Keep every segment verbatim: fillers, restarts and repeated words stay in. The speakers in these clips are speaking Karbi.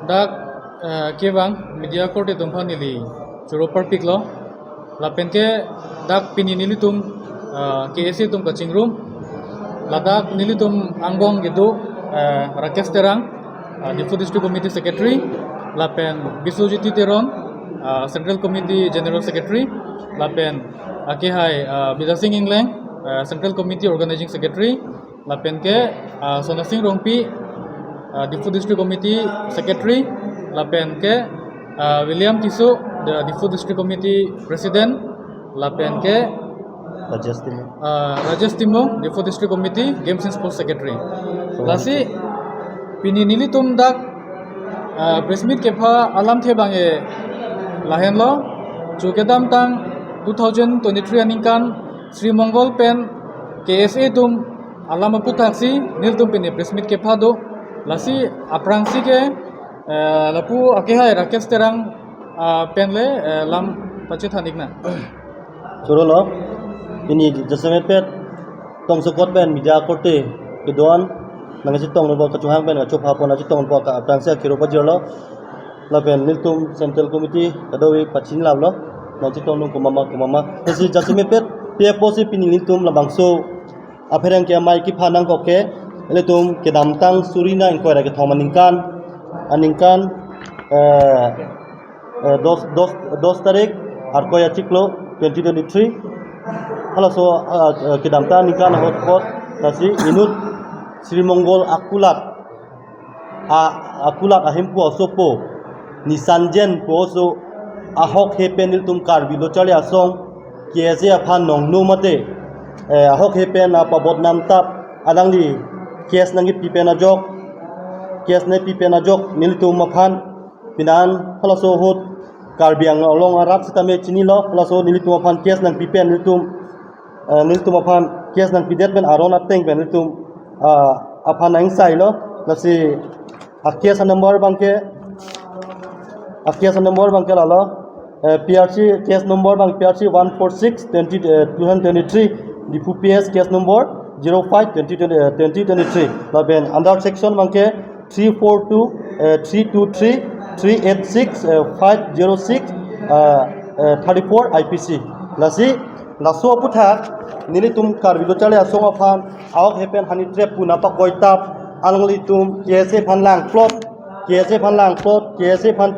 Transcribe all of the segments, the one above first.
Dak eh, kevang media korte atum aphan neli choro parpiklo. Lapen ke dak pini nelitum eh, K S A atum kachingrum. Ladak nelitum angbong kedo eh, Rakesh Terang, eh, Diphu District Committee Secretary, lapen Biswajit Teron, eh, Central Committee General Secretary, lapen akehai eh, Bidya Sing Engleng, eh, Central Committee Organizing Secretary, lapen ke ah, Sona Sing Rongpi, ah, Diphu District Committee Secretary, lapen ke ah, William Tisso, the Diphu District Committee President, lapen ke Rajesh Timung. Ah, Rajesh Timung, Diphu District Committee Games and Sports Secretary. Lasi pini nelitum dak ah, press meet kepha alamthe abang ke lahenlo. Chu kedamtang two thousand twenty-three aningkan Sri Mongol pen K S A atum alam aputhak si nelitum pini press meet kepha do. Lasi aphrangsi ke eh, lapu akehai Rakesh Terang ah, pen le eh, lam pachethan ikna. Choro lo, pini jasemet pet tongsekot pen media korte kedo-an nangchetong nangpo, kachunghang pen kachopha pon nangchetong nangpo, ka aphrangsi akiro pajirlo. Lapen nelitum Central Committee kadokave pachinilaplo, nangchetong nung komat ma komat ma. Lasi jasemet pet pi apotsi pini nelitum labangso apherang ke amei kepha nangkok ke, nelitum kedamtang suri ingkoi ra kethom aningkan, aningkan eh, eh, dos, dos, dos tarik Arkoi achiklo twenty twenty-three. Halaso ah, eh, kedamtang aningkan ahut pot lasi inut Sri Mongol akulat, a, akulat ahempu asopo Nisanjen pu aso ahokhe pen nelitum Karbi Locharli Asong K S A aphan nongno mate eh, ahokhe pen apabodnam tap alangli case nangkepi pen ajok, case nangkepi pen ajok nelitum aphan pinan halaso ahut Karbi Anglong arat sitame chinilo, halaso nelitum aphan case nangpi pen nelitum eh, nelitum aphan case nangpidet pen aron ateng pen nelitum ah, aphan nangsailo. Lasi a case number abang ke, a case number abang ke lalo eh, P R C case number abang P R C one four six twenty eh, two thousand twenty-three, Diphu P S case number zero five twenty twenty, eh, twenty twenty-three. Lapen under section abang ke three four two, eh, three two three, three eight six, eh, five zero six, eh, eh, thirty-four I P C. Lasi laso aputhak nelitum Karbi Locharli Asong aphan ahokhe pen honey trap pu nangpakoi tap alanglitum K S A aphan langplot, K S A aphan langplot, K S A aphan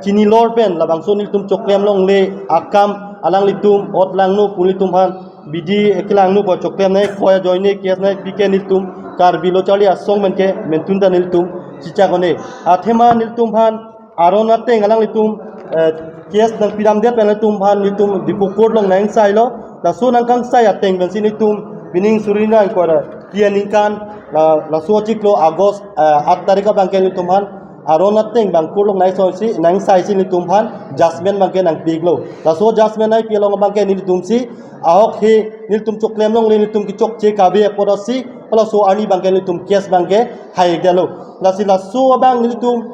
chinilor pen labangso nelitum choklem longle akam alanglitum ot langno pu nelitum aphan bidi ekelangno pu choklem nangkoi ajoine case nangpi ke nelitum Karbi Locharli Asong pen ke mentun ta nelitum chichak one. Athema nelitum aphan aron ateng alanglitum eh, case nangpidamdet pen nelitum aphan nelitum Diphu court along nangsailo. Laso nangkangsai ateng pensi nelitum pining suri ingkoi ra kre aningkan la, laso achiklo August eh, aat tarik abang ke nelitum aphan aron ateng abang court along nangsaisi, nangsaisi nelitum aphan judgment abang ke nangpiklo. Laso judgment nangpi along abang ke nelitum si ahokhe nelitum choklem longle nelitum kechokche kave apot si halaso arni abang ke nelitum case abang ke haidetlo. Lasi laso abang nelitum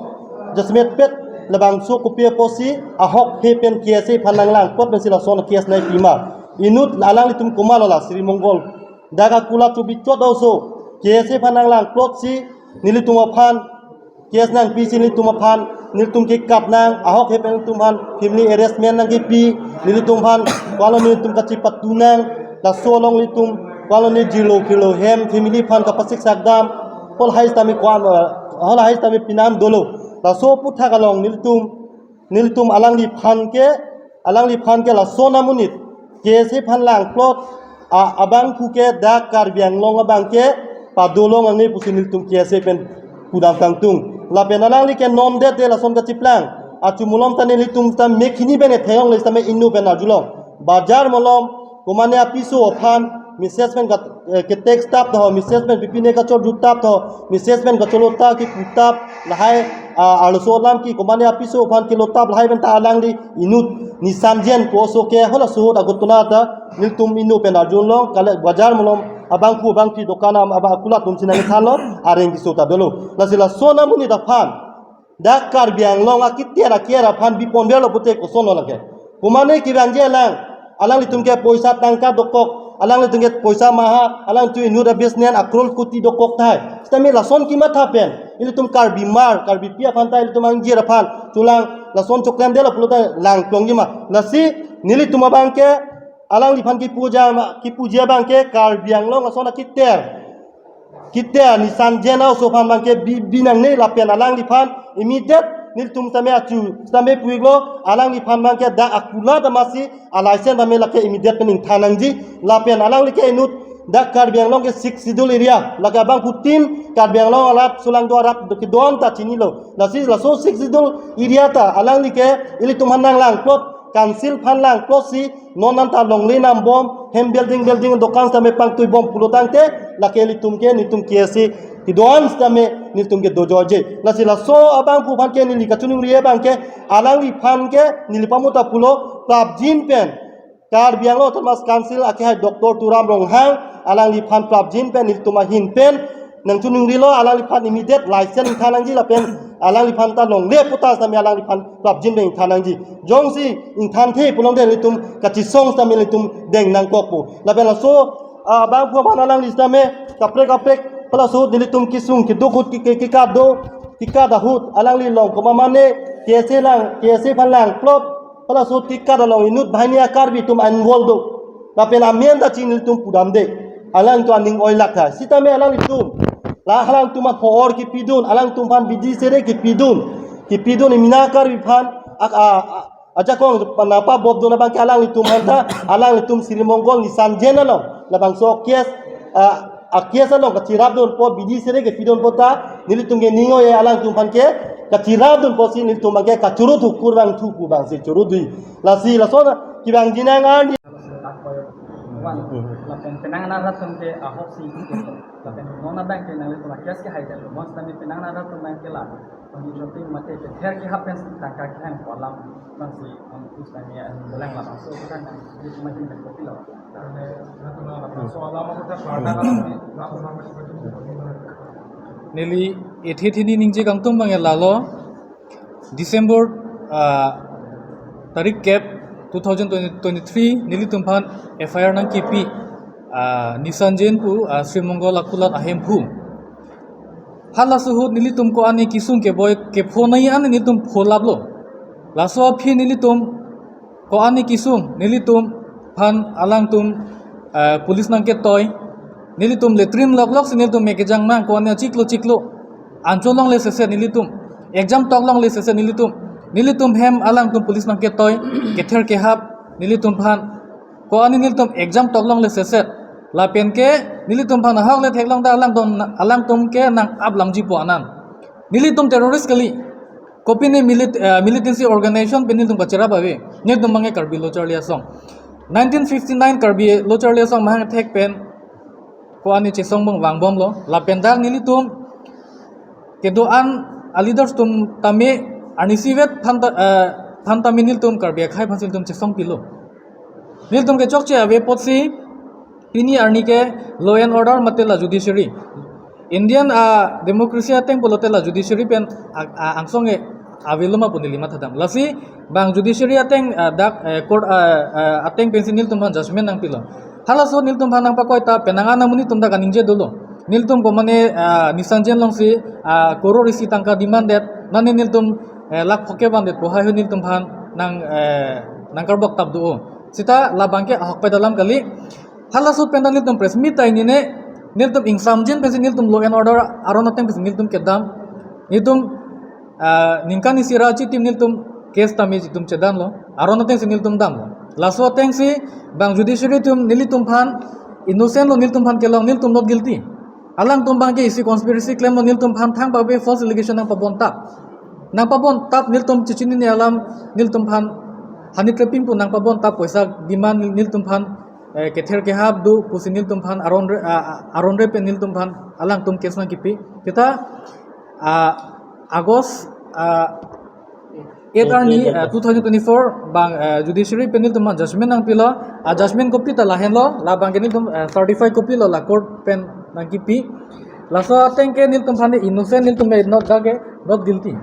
jasemet pet labangso kopi apotsi ahokhe pen K S A aphan nanglangplot pensi lason case nangpi ma. Inut alanglitum komatlo la Sri Mongol. Dak akulat chobichot oso K S A aphan nanglangplot si nelitum aphan case nangpisi nelitum aphan nelitum kekap nang ahokhe pen nelitum aphan family arrangement nangkepi nelitum aphan ko-an lo nelitum kachipatu nang laso along nelitum ko-an lo ne jirlo kirlo hem family aphan kapasik sakdam hol hai sitame ko-an eh, hol hai sitame pinam dolo. Laso aputhak along nelitum nelitum alangliphan ke alangliphan ke lason amonit K S A aphan langplot a, abangphu ke dak Karbi Anglong abang ke padolong ange pusi nelitum K S A pen pudam kangtung. Lapen alangli ke nomdetde lason kachiplang. Achu malom ta nelitum ta mekhini pen ethek longle sitame inut pen arjulong. Bajar malom komane apiso aphan message pen kat eh, ketek tap tho, message pen pipine kachorju tap tho, message pen kacholo ta kipu tap lahai ah, arloso alam ke komane apiso aphan kelo tap lahai pen ta alangli inut Nisanjen pu aso ke halaso ahut agot kona ta nelitum inut pen arjulong kale bajar malom abangphu abangpi dokan am aba akulat atum si nangthanlo areng keso ta dolo. Lasi lason amonit aphan dak Karbi Anglong akiter aker aphan biponverlo pute kosonlo lake. Komane kevangji alang, alanglitum ke poisa tangka dokok Alanglitum ke poisa maha, alangtum inut abis nen akrol kuti dokok tahai. Sitame lason kematha pen ilitum Karbi mar, Karbipi aphan ta ilitum angjir aphan chulang lason choklem dela pulo ta langplongji ma. Lasi nelitum abang ke alangliphan kipuji ma, kipuji abang ke Karbi Anglong ason akiter, kiter Nisanjen a-oso aphan abang ke bi, bi nangne lapen alangliphan immediate nelitum sitame achu sitame pu-iklo, alangliphan abang ke dak akulat amatsi a-license tame lake immediate pen ingthan nangji, lapen alangli ke inut dak Karbi Anglong ke Sixth Schedule area, lake abangphutin Karbi Anglong arat sulang do arat do kedo-an ta chinilo. Lasi laso Sixth Schedule area ta alangli ke ilitum aphan nanglangplot, council aphan langplotsi non anta longle nambom, hem building building dokan sitame pangtuibom pulo tangte, lake ilitum ke, nelitum K S A kedo-an sitame nelitum ke dojoje. Lasi laso abangphu aphan ke neli kachiningri abang ke, alangliphan ke neli pamota pulo prapjin pen Karbi Anglong Autonomous Council akehai Doctor Tuliram Ronghang, alangliphan prapjin pen nelitum ahin pen nangchiningrilo, alangliphan immediate license ingthan nangji lapen alangliphan ta longle puta sitame alangliphan prapjin pen ingthan nangji. Jongsi ingthanthe pulote nelitum kachesong sitame nelitum deng nangkokpo. Lapen laso, ah, abangphu aphan alangli sitame kaprek kaprek, halaso ahut nelitum kesung keduk ahut ke, ke, kekat do, kekat ahut alangli along komat mane K S A lang, K S A aphan langplot, halaso ahut kekat along inut banghini a-Karbi atum involve do. Lapen amen ta chini nelitum pudamde. Alangtum aning oilak tha. Sitame alanglitum, la alangtum aphan hor kipidun, alangtum aphan bidi sere kipidun, kipidun emena Karbi aphan, a, a, a, ajakong panapa bob dun abang ke alanglitum aphan ta, alanglitum Sri Mongol Nisanjen along labangso case, ah, a-case along kachirapdunpo, bidi sere kepidunpo ta, nelitum ke ning oi-e, alangtum aphan ke kachirapdunpo si nelitum abang ke kachurut hukur abang thu pu abangsi churut dui. Lasi lason kevangji nang arni. Lapen penang arat atum ke ahok si, lapen non abang ke nanglitum a-case kehai det, non sitame penang arat atum abang ke la pangni shopping mate kether kehap pen tangka kehang kolam abangsi, um, us tanya belang labangso kan nang di semakin dan kopi lah. Neli ethe thini ningje kangtung abang ke lalo, December, ah, tarik kep two thousand twenty-three, nelitum aphan F I R nangkipi, ah, Nisanjen pu, ah, Sri Mongol akulat ahemphu. Halaso ahut nelitum ko-an kesung keboi kepho nai an nelitum pholaplo. Laso aphi nelitum ko-an kesung, nelitum aphan alangtum, eh, police nangketoi. Nelitum latrine loklok si nelitum mek kejang nang, ko-an achiklo chiklo anchot longle seset nelitum, exam tok longle seset nelitum, nelitum hem alangtum police nangketoi, kether kehap nelitum aphan. Ko-an nelitum exam tok longle seset. Lapen ke nelitum aphan ahok le theklong ta alangtum, alangtum ke nang-ap lamjipo anan. Nelitum terrorist kali. Kopine milit-, eh, militancy organization pen nelitum kachirap ave. Nelitum abang ke Karbi Lo Charli Asong. Nineteen fifty-nine Karbi Lo Charli Asong mahang thek pen ko-an chesong bom vangbomlo. Lapen dak nelitum kedo-an a-leaders atum tame arnisi vet aphan ta, eh, aphan tame nelitum Karbi akhei aphansi nelitum chesongpilo. Nelitum ke chokche ave apotsi pini arni ke law and order mate la judiciary, Indian, ah, democracy ateng pulote la judiciary pen a, a, angsong ke avelo ma pu neli mathadam. Lasi bang judiciary ateng, ah, dak, eh, court, ah, ah, ateng pensi nelitum aphan judgment nangpilo. Halaso nelitum aphan nangpakoi ta penang an amonit atum ta kaningje dolo. Nelitum ko mane, ah, Nisanjen alongsi, ah, crore isi tangka demand det, nani nelitum, eh, lakh phokep vandet pu, lahai ahut nelitum aphan nang, eh, nangkarbok tap do. Sita labang ke ahokpet alam kali. Halaso ahut pen ta nelitum press meet ta inine, nelitum ingsamjin pensi nelitum law and order aron ateng pensi nelitum kedam. Nelitum, ah, ningkan isi ra chitim nelitum case tame itum chedanlo. Aron atengsi nelitum damlo. Laso atengsi bang judiciary atum nelitum aphan innocent lo, nelitum aphan kelong, nelitum not guilty. Alangtum abang ke isi conspiracy klemlo, nelitum aphan thang pabe false allegation nangpabontap. Nangpabontap nelitum chechinine alam, nelitum aphan honey trapping pu nangpabontap, poisa demand nelitum aphan, eh, kether kehap do pusi nelitum aphan aron re, ah, ah, aron re pen nelitum aphan alangtum case nangkipi. Kita, ah, August, ah, eight arni, ah, two thousand twenty-four bang, ah, judiciary pen nelitum aphan judgment nangpilo, ah, judgment copy ta lahenlo, labang ke nelitum, ah, certify copy lo la court pen nangkipi. Laso ateng ke nelitum aphan innocent, nelitum ke not, dak ke not guilty.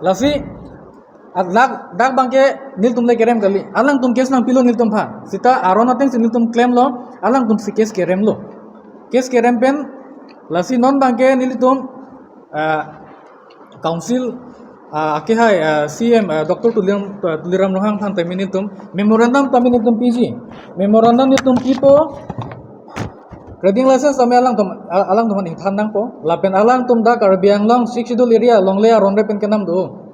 Lasi Dak, dak abangke nelitum le kerem kali. Alangtum case nangpilo nelitum aphan. Seta aron ateng si nelitum klemlo, alangtum si case keremlo. Case kerem pen, lasi non abangke nelitum, ah, council, ah, akehai, ah, C M, ah, Doctor Tuliram, ah, Tuliram Ronghang aphan tame nelitum memorandum tame nelitum piji. Memorandum nelitum pipo, trading license tame alangtum, ah, alangtum aphan ingthan nangpo. Lapen alangtum dak Karbi Anglong Sixth Schedule area longle aron-re pen kenam do.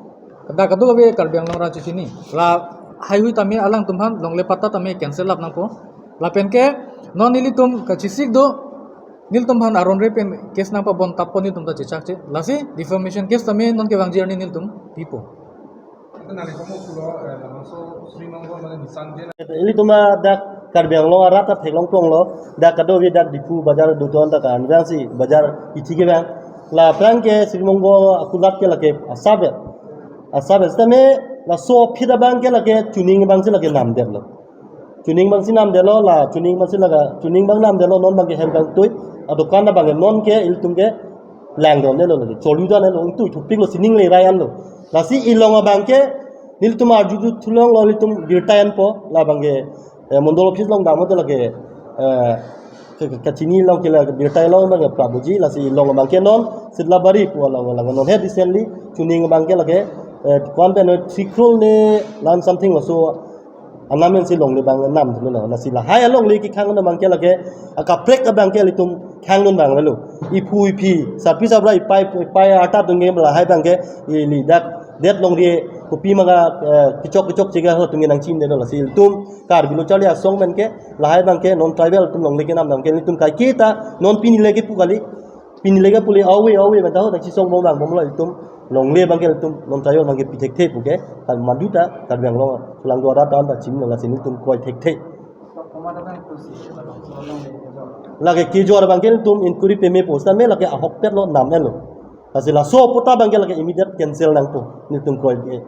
Dak kadokave Karbi Anglong arat chechini. La heihui tame alangtum aphan longle patta tame cancel up nangpo. Lapen ke non nelitum kachesik do, nelitum aphan aron-re pen case nangpabon tappo, nelitum ta chechakche. Lasi defamation case tame non kevangji arni nelitum pipo. Itu nari kamu pulo, eh, langsung Sri Mongol mana nisan dia. Ilitum dak Karbi Anglong arat ta theklong tonglo, dak kadokave dak Diphu bazar duton dak anvang si bazar ithi kevang. La aphrang ke Sri Mongol akulat ke lake asabe. Asabe sitame laso aphi abangke lake chuning abang si lake namdetlo. Chuning abang si namdetlo, la chuning abang si lake, chuning abang namdetlo, non abangke hem abang tui, adokan abangke non ke ilitum ke langdon-etlo lake, cholu dan-etlo, tui thupiklo, sining le rai anlo. Lasi ilong abangke nelitum arju thulonglo, nelitum birta enpo, la abangke, eh, mondol office along damlote lake, eh, ke, ke, kachini along ke lake birta along abangke prapji, lasi ilong abangke non Sidlabari pu along, along non he recently chuning abangke lake, eh, kwan pen three crore ne lan something laso anam pen si longle abang namdetlo. Lasi lahai alongle kekhang abangke lake akaprek abangke ilitum khangdun abang avelo. Iphu iphi, sarpi sarbura, ipai ipai arta atum ke lahai abangke ili dak det longri kopi maga, eh, kechok kechok chega ho atum ke nangchinidetlo. Lasi ilitum Karbi Lo Charli Asong pen ke lahai abangke non tribal atum longle kenam abangke ilitum kaike ta non pini le kepu kali. Pini le kepu le awe awe pen ta ho ta chisong bom lang bomlo, ilitum longle abangke ilitum non tribal abangke pi thekthe puke. Kal madu ta Karbi Anglong along do arat ta chinilo, lasi nelitum kroi thekthe. Lake kejor abangke nelitum inquiry peme posta me lake ahokpetlo, nam-etlo. Lasi laso patta abangke lake immediate cancel nangpo, nelitum kroi ke.